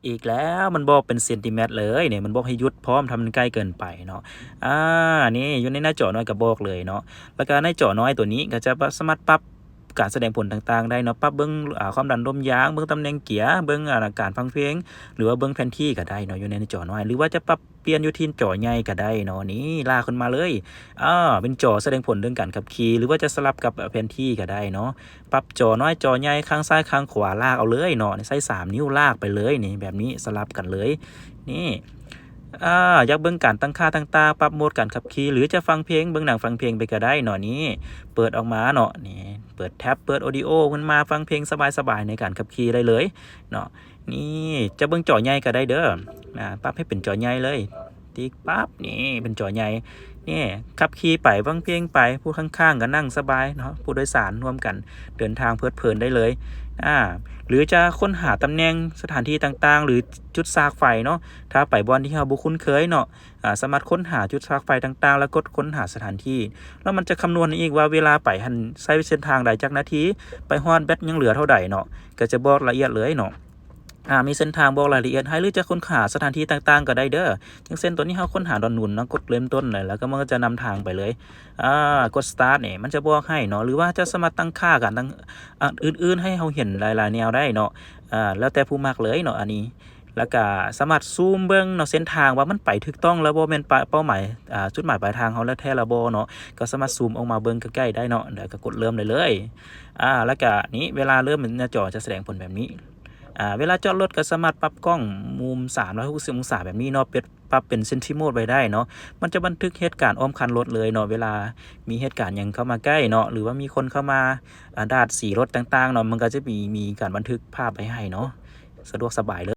ອີກແລ້ວ ມັນບອກເປັນເຊັນຕີແມັດເລີຍນີ້ ມັນບອກໃຫ້ຢຸດພ້ອມ ຖ້າມັນໃກ້ເກີນໄປເນາະ. ອາ ນີ້ຢູ່ໃນໜ້າຈໍນ້ອຍກໍບອກເລີຍເນາະ. ແລ້ວກໍໃນຈໍນ້ອຍໂຕນີ້ກໍຈະສາມາດປັບການສະແດງຜົນຕ່າງໆໄດ້ເນາະ, ປັບເບິ່ງ ອາ ຄວາມດັນລົມຢາງ, ເບິ່ງຕຳແໜ່ງເກຍ, ເບິ່ງ ອາ ການຟັງເພງ ຫຼືວ່າເບິ່ງແຜນທີ່ກໍໄດ້ເນາະ ຢູ່ໃນຈໍນ້ອຍ ຫຼືວ່າຈະປັບປ່ຽນຢູ່ທີ່ຈໍໃຫຍ່ກໍໄດ້ເນາະ. ນີ້ລາກຂຶ້ນມາເລີຍ ອາ ເປັນຈໍສະແດງຜົນເລື່ອງການຂັບຂີ່ ຫຼືວ່າຈະສະຫຼັບກັບແຜນທີ່ກໍໄດ້ເນາະ. ປັບຈໍນ້ອຍຈໍໃຫຍ່ ຂ້າງຊ້າຍຂ້າງຂວາ ລາກເອົາເລີຍເນາະ. ໃຊ້ສາມນິ້ວລາກໄປເລີຍນີ້ ແບບນີ້ສະຫຼັບກັນເລີຍນີ້. ອາ ຢາກເບິ່ງການຕັ້ງຄ່າຕ່າງໆ ປັບໂໝດການຂັບຂີ່ ຫຼືຈະຟັງເພງ ເບິ່ງໜັງຟັງເພງໄປກໍໄດ້ເນາະ. ນີ້ເປີດອອກມາເນາະ ນີ້ເປີດແທັບ ເປີດອອດີໂອຂຶ້ນມາ ຟັງເພງສະບາຍໆໃນການຂັບຂີ່ໄດ້ເລີຍເນາະ. ນີ້ຈະເບິ່ງຈໍໃຫຍ່ກໍໄດ້ເດີ ອາ ປັບໃຫ້ເປັນຈໍໃຫຍ່ເລີຍ ຕິກປັບ ນີ້ເປັນຈໍໃຫຍ່. ນີ້ຂັບຂີ່ໄປ ຟັງເພງໄປ ຜູ້ຂ້າງໆກໍນັ່ງສະບາຍເນາະ ຜູ້ໂດຍສານຮ່ວມກັນເດີນທາງເພີດເພີນໄດ້ເລີຍ. ອາ ຫຼືຈະຄົ້ນຫາຕຳແໜ່ງ ສະຖານທີ່ຕ່າງໆ ຫຼືຈຸດສາກໄຟເນາະ ຖ້າໄປບ່ອນທີ່ເຮົາບໍ່ຄຸ້ນເຄີຍເນາະ ອາ ສາມາດຄົ້ນຫາຈຸດສາກໄຟຕ່າງໆ ແລ້ວກົດຄົ້ນຫາສະຖານທີ່ ແລ້ວມັນຈະຄຳນວນໃຫ້ອີກວ່າເວລາໄປຫັ້ນໃຊ້ເສັ້ນທາງໃດ ຈັກນາທີ ໄປຮອດແບັດຍັງເຫຼືອເທົ່າໃດເນາະ ກໍຈະບອກລະອຽດເລີຍເນາະ. ອາ ມີເສັ້ນທາງບອກລາຍລະອຽດໃຫ້ ຫຼືຈະຄົ້ນຫາສະຖານທີ່ຕ່າງໆກໍໄດ້ເດີ. ຢ່າງເຊັ່ນ ຕອນນີ້ເຮົາຄົ້ນຫາດອນໜູນເນາະ ກົດເລີ່ມຕົ້ນເລີຍ ແລ້ວກໍມັນກໍຈະນຳທາງໄປເລີຍ. ອາ ກົດສະຕາດນີ້ ມັນຈະບອກໃຫ້ເນາະ ຫຼືວ່າຈະສາມາດຕັ້ງຄ່າການຕັ້ງ ອາ ອື່ນໆໃຫ້ເຮົາເຫັນຫຼາຍໆແນວໄດ້ເນາະ. ອາ ແລ້ວແຕ່ຜູ້ມັກເລີຍເນາະ ອັນນີ້ ແລ້ວກະສາມາດຊູມເບິ່ງເນາະ ເສັ້ນທາງວ່າມັນໄປຖືກຕ້ອງແລ້ວບໍ່ ແມ່ນປະ ເປົ້າໝາຍ ອາ ຈຸດໝາຍປາຍທາງເຮົາແລ້ວແທ້ລະບໍ່ເນາະ. ກໍສາມາດຊູມອອກມາເບິ່ງໃກ້ໆໄດ້ເນາະ ແລ້ວກໍກົດເລີ່ມໄດ້ເລີຍ. ອາ ແລ້ວກະນີ້ ເວລາເລີ່ມໜ້າຈໍຈະສະແດງຜົນແບບນີ້. ອາ ເວລາຈອດລົດກໍສາມາດປັບກ້ອງມຸມສາມຮ້ອຍຫົກສິບອົງສາແບບນີ້ເນາະ ເປັນ ປັບເປັນເຊັນຕີໂມດໄວ້ໄດ້ເນາະ. ມັນຈະບັນທຶກເຫດການອ້ອມຄັນລົດເລີຍເນາະ ເວລາມີເຫດການຫຍັງເຂົ້າມາໃກ້ເນາະ ຫຼືວ່າມີຄົນເຂົ້າມາ ອາ ດາດສີລົດຕ່າງໆເນາະ ມັນກໍຈະມີ ມີການບັນທຶກພາບໄວ້ໃຫ້ເນາະ ສະດວກສະບາຍເລີຍ.